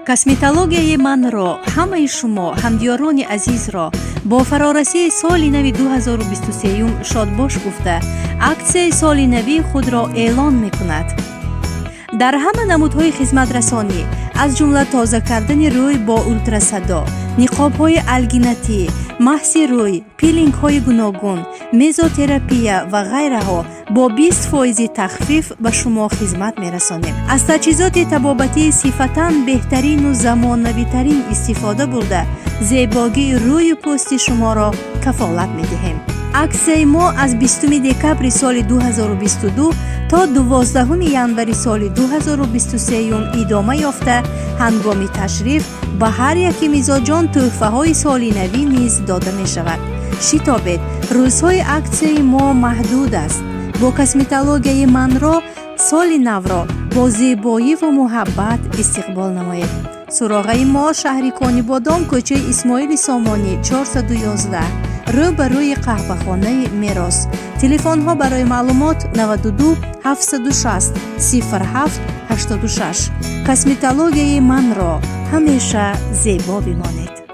Косметологияи Манро ҳамаи шумо, ҳамдиёрони азизро, бо фарорасии соли нави 2023 шодбош гуфта, аксияи соли навии худро эълон мекунад. Дар ҳама намудҳои хизматрасонӣ, аз ҷумла тоза кардани рӯй бо ултрасадо, ниқобҳои алгинатӣ, маҳси рӯй, пилингҳои гуногун, мезотерапия ва ғайраҳо бо 20 фоизи тахфиф ба шумо хизмат мерасонем. Аз таҷҳизоти табобатии сифатан беҳтарину замонавитарин истифода бурда, зебогии рӯю пӯсти шуморо кафолат медиҳем. Аксияи мо аз 20 декабри соли 2022 то 12 январи соли 2023 идома ёфта, ҳангоми ташриф ба ҳар яки мизоҷон тӯҳфаҳои соли навӣ низ дода мешавад. Шитобед, рӯзҳои аксияи мо маҳдуд аст. Бо Косметологияи Манро соли навро бо зебоиву муҳаббат истиқбол намоед. Суроғаи мо: шаҳри Конибодом, кӯчаи Исмоили Сомонӣ, 411, рӯ ба рӯи қаҳвахонаи Мерос. Телефонҳо барои маълумот: 92 760 07 86. Косметологияи Манро, ҳамеша зебо бимонед.